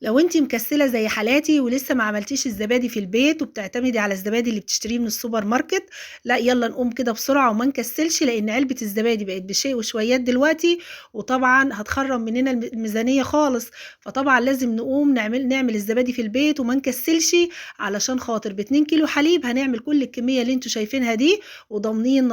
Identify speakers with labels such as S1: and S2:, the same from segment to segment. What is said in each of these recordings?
S1: لو انتي مكسلة زي حالاتي ولسه ما عملتيش الزبادي في البيت وبتعتمدي على الزبادي اللي بتشتريه من السوبر ماركت، لا يلا نقوم كده بسرعة وما نكسلش، لان علبة الزبادي بقت بشيء وشويات دلوقتي، وطبعا هتخرم مننا الميزانية خالص. فطبعا لازم نقوم نعمل الزبادي في البيت وما نكسلش، علشان خاطر باتنين كيلو حليب هنعمل كل الكمية اللي انتوا شايفينها دي، وضامنين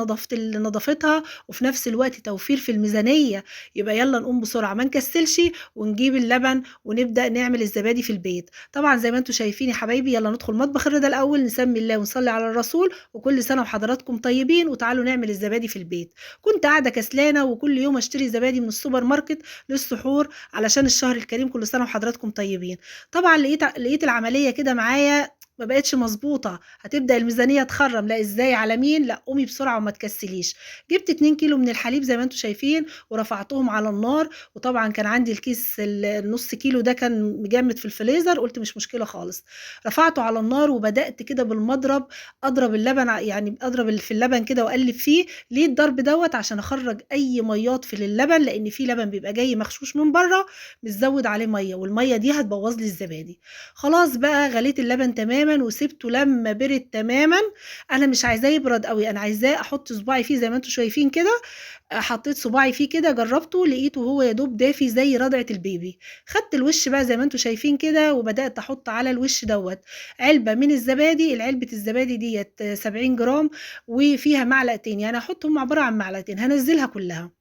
S1: نظافتها، وفي نفس الوقت توفير في الميزانية. يبقى يلا نقوم بسرعة ما نكسلش ونجيب اللبن ونبدأ نعمل الزبادي في البيت. طبعا زي ما انتم شايفين يا حبايبي، يلا ندخل مطبخ الرضا الاول، نسمي الله ونصلي على الرسول، وكل سنه وحضراتكم طيبين، وتعالوا نعمل الزبادي في البيت. كنت قاعده كسلانه وكل يوم اشتري زبادي من السوبر ماركت للسحور علشان الشهر الكريم، كل سنه وحضراتكم طيبين. طبعا لقيت العمليه كده معايا ما بقتش مظبوطه، هتبدا الميزانيه تخرم، لا ازاي على مين، لا قومي بسرعه وما تكسليش. جبت 2 كيلو من الحليب زي ما انتم شايفين ورفعتهم على النار، وطبعا كان عندي الكيس النص كيلو ده كان مجمد في الفريزر، قلت مش مشكله خالص. رفعته على النار وبدات كده بالمضرب اضرب اللبن، يعني اضرب في اللبن كده واقلب فيه. ليه الضرب دوت؟ عشان اخرج اي ميات في اللبن، لان في لبن بيبقى جاي مغشوش من بره متزود عليه ميه، والميه دي هتبوظ لي الزبادي. خلاص بقى غليت اللبن تماما وسبته لما برد تماما. انا مش عايزاه يبرد قوي، انا عايزاه احط صباعي فيه زي ما انتم شايفين كده. حطيت صباعي فيه كده، جربته لقيته هو يا دوب دافي زي رضعة البيبي. خدت الوش بقى زي ما انتم شايفين كده، وبدأت احط على الوش دوت علبة من الزبادي. العلبة الزبادي ديت 70 جرام وفيها معلقتين، يعني هحطهم عبارة عن معلقتين، هنزلها كلها.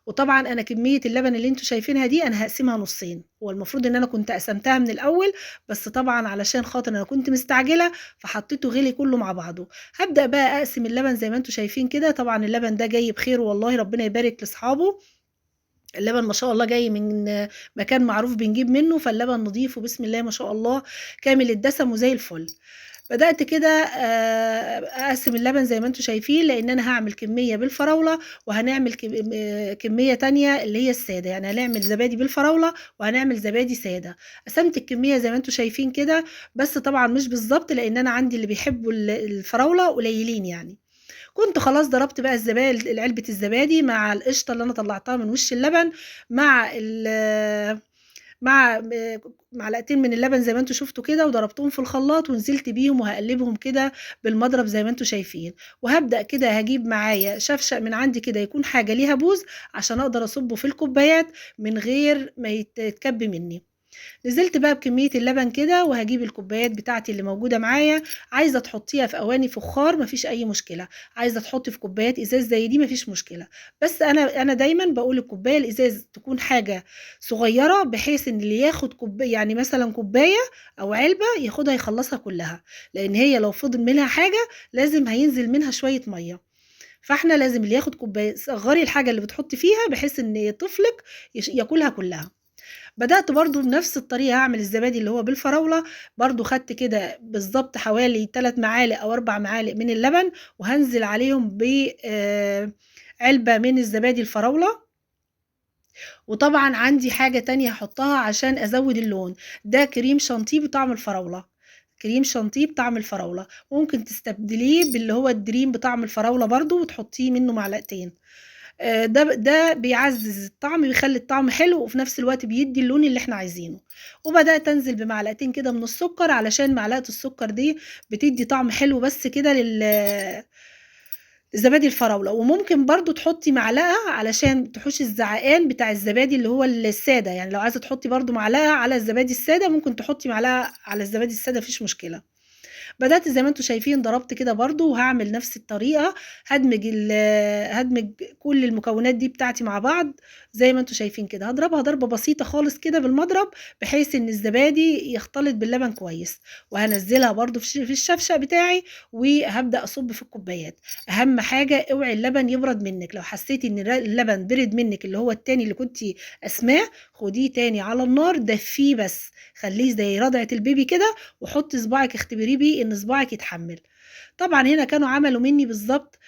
S1: وطبعا انا كمية اللبن اللي انتوا شايفينها دي انا هقسمها نصين، هو المفروض ان انا كنت قسمتها من الاول، بس طبعا علشان خاطر انا كنت مستعجلة فحطيته غلي كله مع بعضه. هبدأ بقى اقسم اللبن زي ما انتوا شايفين كده. طبعا اللبن ده جاي بخير والله، ربنا يبارك لاصحابه. اللبن ما شاء الله جاي من مكان معروف بنجيب منه، فاللبن نظيف وبسم الله ما شاء الله كامل الدسم وزي الفل. بدأت كده أقسم اللبن زي ما انتم شايفين، لأن أنا هعمل كمية بالفراولة وهنعمل كمية تانية اللي هي السادة، يعني هنعمل زبادي بالفراولة وهنعمل زبادي سادة. قسمت الكمية زي ما انتم شايفين كده، بس طبعا مش بالظبط لأن أنا عندي اللي بيحبوا الفراولة قليلين يعني. كنت خلاص ضربت بقى علبة الزبادي مع القشطة اللي أنا طلعتها من وش اللبن مع معلقتين من اللبن زي ما انتوا شفتوا كده، وضربتهم في الخلاط ونزلت بيهم وهقلبهم كده بالمضرب زي ما انتوا شايفين. وهبدأ كده هجيب معايا شفشق من عندي كده يكون حاجة ليها بوز عشان اقدر اصبه في الكوبايات من غير ما يتكب مني. نزلت بقى بكمية اللبن كده، وهجيب الكوبايات بتاعتي اللي موجودة معايا. عايزة تحطيها في أواني فخار مفيش أي مشكلة، عايزة تحطي في كوبايات إزاز زي دي مفيش مشكلة، بس أنا دايما بقول الكوباية الإزاز تكون حاجة صغيرة، بحيث إن اللي ياخد كوباية، يعني مثلا كوباية أو علبة ياخدها يخلصها كلها، لأن هي لو فضل منها حاجة لازم هينزل منها شوية مية. فاحنا لازم اللي ياخد كوباية صغري الحاجة اللي بتحطي فيها بحيث إن طفلك ياكلها كلها. بدأت برضو بنفس الطريقة هعمل الزبادي اللي هو بالفراولة، برضو خدت كده بالظبط حوالي 3 معالق أو 4 معالق من اللبن، وهنزل عليهم ب، علبة من الزبادي الفراولة. وطبعا عندي حاجة تانية هحطها عشان أزود اللون، ده كريم شانتيه بطعم الفراولة. كريم شانتيه بطعم الفراولة ممكن تستبدليه باللي هو الدريم بطعم الفراولة برضو، وتحطيه منه معلقتين. ده بيعزز الطعم، بيخلي الطعم حلو، وفي نفس الوقت بيدي اللون اللي احنا عايزينه. وبدأت انزل بمعلقتين كده من السكر، علشان معلقة السكر دي بتدي طعم حلو بس كده لزبادي الفراولة. وممكن برضو تحطي معلقة علشان تحوشي الزعقان بتاع الزبادي اللي هو السادة، يعني لو عايزة تحطي برضو معلقة على الزبادي السادة ممكن تحطي معلقة على الزبادي السادة، مفيش مشكلة. بدأت زي ما انتم شايفين ضربت كده برضو، وهعمل نفس الطريقة، هدمج كل المكونات دي بتاعتي مع بعض زي ما انتم شايفين كده. هضربها ضربة بسيطة خالص كده بالمضرب بحيث ان الزبادي يختلط باللبن كويس، وهنزلها برضو في الشفشق بتاعي، وهبدأ اصب في الكوبايات. اهم حاجة اوعي اللبن يبرد منك، لو حسيتي ان اللبن برد منك اللي هو التاني اللي كنتي اسماه، خديه تاني على النار، دفيه بس، خليه زي رضعة البيبي كده، وحطي صباعك اختبريه بيه ان صباعك يتحمل. طبعا هنا كانوا عملوا مني بالظبط،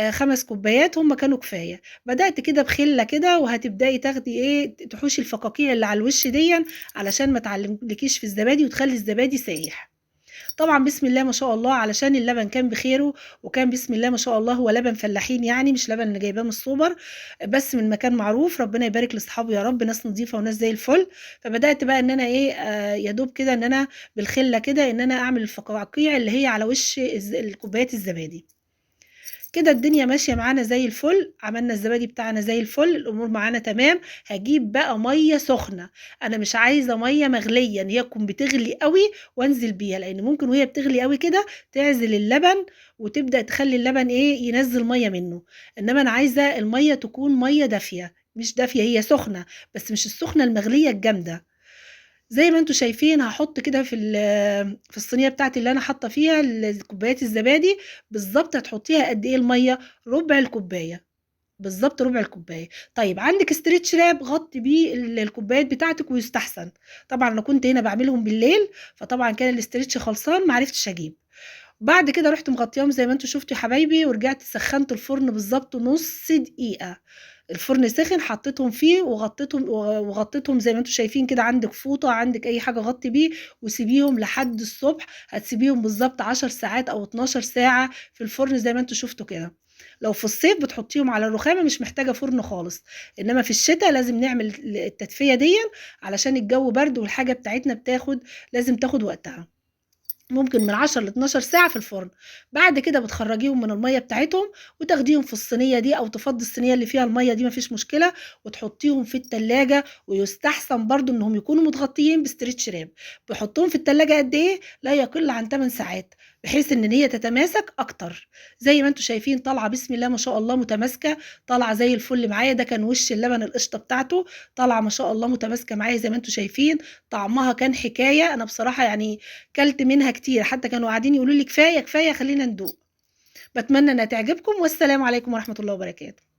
S1: 5 كوبايات، هم كانوا كفايه. بدات كده بخله كده، وهتبداي تاخدي ايه، تحوشي الفقاقيع اللي على الوش دي علشان ما تعلملكيش في الزبادي وتخلي الزبادي سايح. طبعا بسم الله ما شاء الله علشان اللبن كان بخيره، وكان بسم الله ما شاء الله هو لبن فلاحين، يعني مش لبن اللي جايباه من السوبر، بس من مكان معروف، ربنا يبارك لاصحابه يا رب، ناس نظيفة وناس زي الفل. فبدات بقى ان انا ايه يا دوب كده ان انا بالخله كده ان انا اعمل الفقاقيع اللي هي على وش الكوبايات الزبادي. كده الدنيا ماشية معانا زي الفل، عملنا الزبادي بتاعنا زي الفل، الامور معانا تمام. هجيب بقى مية سخنة، انا مش عايزه مية مغليه ان هي تكون بتغلي قوي وانزل بيها، لان ممكن وهي بتغلي قوي كده تعزل اللبن وتبدا تخلي اللبن ايه ينزل مية منه. انما انا عايزه المية تكون مية دافيه، مش دافيه هي سخنة بس مش السخنة المغليه الجامدة. زي ما انتم شايفين هحط كده في الصينية بتاعتي اللي انا حاطه فيها كوبايات الزبادي بالظبط. هتحطيها قد ايه المية؟ ربع الكوباية بالظبط، ربع الكوباية. طيب عندك stretch wrap غطي بيه الكوبايات بتاعتك ويستحسن. طبعا انا كنت هنا بعملهم بالليل، فطبعا كان ال stretch خلصان معرفتش اجيب. بعد كده رحت مغطياهم زي ما انتم شفتوا يا حبايبي، ورجعت سخنت الفرن بالظبط نص دقيقة. الفرن سخن حطيتهم فيه وغطيتهم زي ما انتم شايفين كده. عندك فوطه، عندك اي حاجة غطي بيه، وسيبيهم لحد الصبح. هتسيبيهم بالظبط 10 ساعات او 12 ساعة في الفرن زي ما انتم شفتوا كده. لو في الصيف بتحطيهم على الرخامه مش محتاجه فرن خالص، انما في الشتاء لازم نعمل التدفئه دي علشان الجو برد والحاجة بتاعتنا لازم تاخد وقتها، ممكن من 10 ل 12 ساعة في الفرن. بعد كده بتخرجيهم من المية بتاعتهم وتاخديهم في الصينية دي، او تفضي الصينية اللي فيها المية دي مفيش مشكلة، وتحطيهم في التلاجة. ويستحسن برضو انهم يكونوا متغطيين ب stretch wrap. بحطهم في التلاجة قد ايه؟ لا يقل عن 8 ساعات، بحيث ان هي تتماسك اكتر. زي ما انتم شايفين طالعة بسم الله ما شاء الله متماسكة، طالعة زي الفل معايا. ده كان وش اللبن القشطة بتاعته، طالعة ما شاء الله متماسكة معايا زي ما انتم شايفين. طعمها كان حكاية، انا بصراحة يعني كلت منها كتير، حتى كانوا قاعدين يقولوا لي كفاية كفاية خلينا ندوق. بتمنى انها تعجبكم، والسلام عليكم ورحمة الله وبركاته.